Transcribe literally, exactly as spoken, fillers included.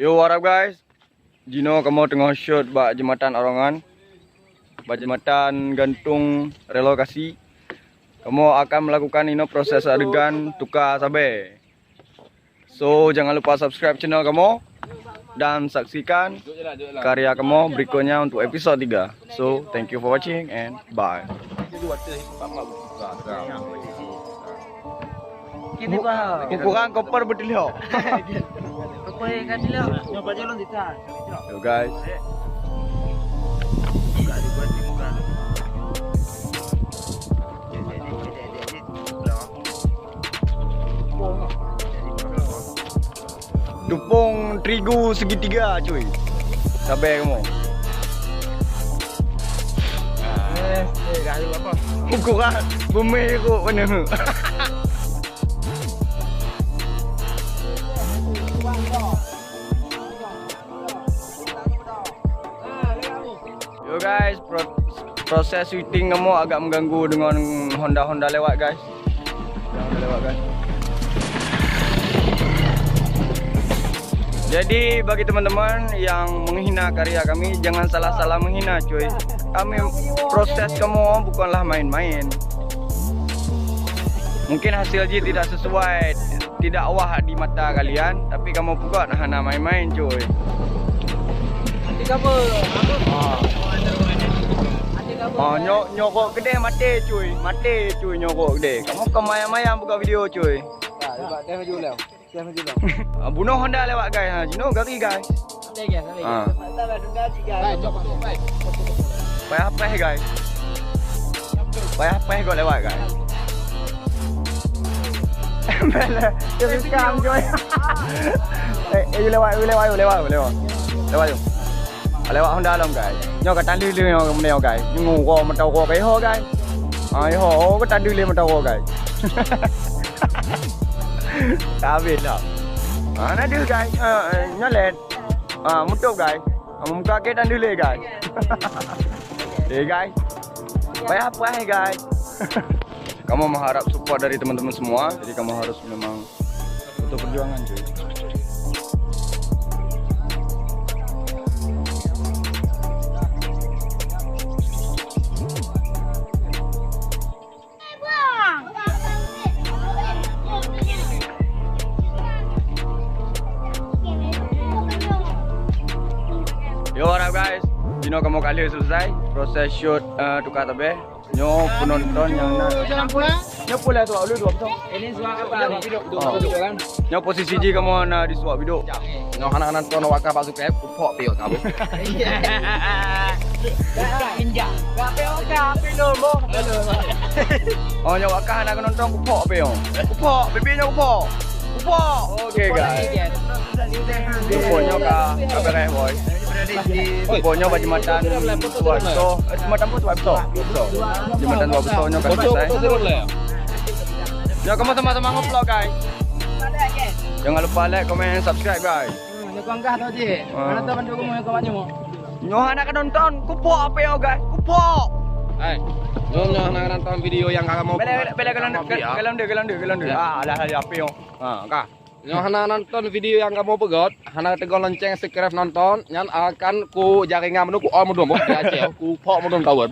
Yo, what up guys? Jinoe kamoe teungoh shoot bak jembatan Arongan, bak jembatan gantung relokasi. Kamoe akan melakukan inoe proses adegan tuka sabée. So, jangan lupa subscribe channel kamoe dan saksikan karya kamoe berikutnya untuk episode tiga. So, thank you for watching and bye. Kurang koper beuteuliok. Yo guys. Tupông terigu segitiga, cuy. Sabée kamoe. Kurang beumé kok mana. Yo guys, pro- proses syuting kamoe agak mengganggu dengan honda-honda lewat guys. Honda lewat guys. Jadi bagi teman-teman yang menghina karya kami, jangan salah-salah menghina cuy. Kami proses kamoe bukanlah main-main. Mungkin hasil jih tidak sesuai, tidak wah di mata kalian, tapi kamoe peugah hana main-main cuy. Até gabe, até gabe. Ah, nyoe nyoe kok gede maté cuy, maté cuy nyoe kok gede. Kamoe kemayang-mayang buka video cuy. Ah, bunoe honda lewat guys. Ha, jinoe gari guys. Payah peh guys. Payah peh kok lewat guys. Bela, terus kam cuy. Eh, eh, lewat, lewat, lewat, lewat. Lewat yuk. Lewat honda lom guys. Nyoe ka tandui lé nyoe guys. Nyoe mata uroe ka iho guys. Ah, iho, oh, ka tandui lé mata uroe guys. Habis lah. Ah, na deuh guys. Ah, nyoe lén. Ah, mutup guys. Ah, muka ke tandui lé guys. Eh guys. Payah-payah guys. Kamoe mengharap support dari teman-teman semua. Jadi kamoe harus memang butuh perjuangan cuy. Yo, what up guys? Jinoe kamoe ka lheueh selesai proses shoot, eh, tuka sabée. Nyoe penonton nyang na. Nyoe pula tu, lu dua betul. Ini suara apa ni? Oh. Nyoe posisi jih kamoe na di suak biduk. Nyoe hana nonton wakah bak subscribe, kupok piok kamu. Injak. Gak piok ka, api lo mo. Oh, nyoe wakah hana nonton kupok piok. Kupok, bibi nyoe kupok. Kupok. Oke guys. Kupok nyoe ka, ka beres boy. Kupok nyoe bak jembatan Suak Biso. Eh, jembatan apa Suak Biso? Jembatan Suak Biso nyoe ka selesai. Nyoe kamoe sama-sama nge-vlog guys. Jangan lupa like, comment, and subscribe guys. Nyoe kong kah tau je. Ah. Mana tahu bantu kamu yang kau banyak. Nyoe hana ka nonton, kupok apa ya guys? Kupok. Hai. Nyoe nyoe hana nonton video yang kamu. Bela bela bela kalau kalau dia kalau dia kalau dia. Ah, alah alah apa yo. Ha, kah. Nyoe hana nonton video nyang kamoe peugöt, hana teugöt lonceng, subscribe, nonton, nyan akan ku jaringan meunurot ku on meudum, di Aceh, ku pok meudum kawan.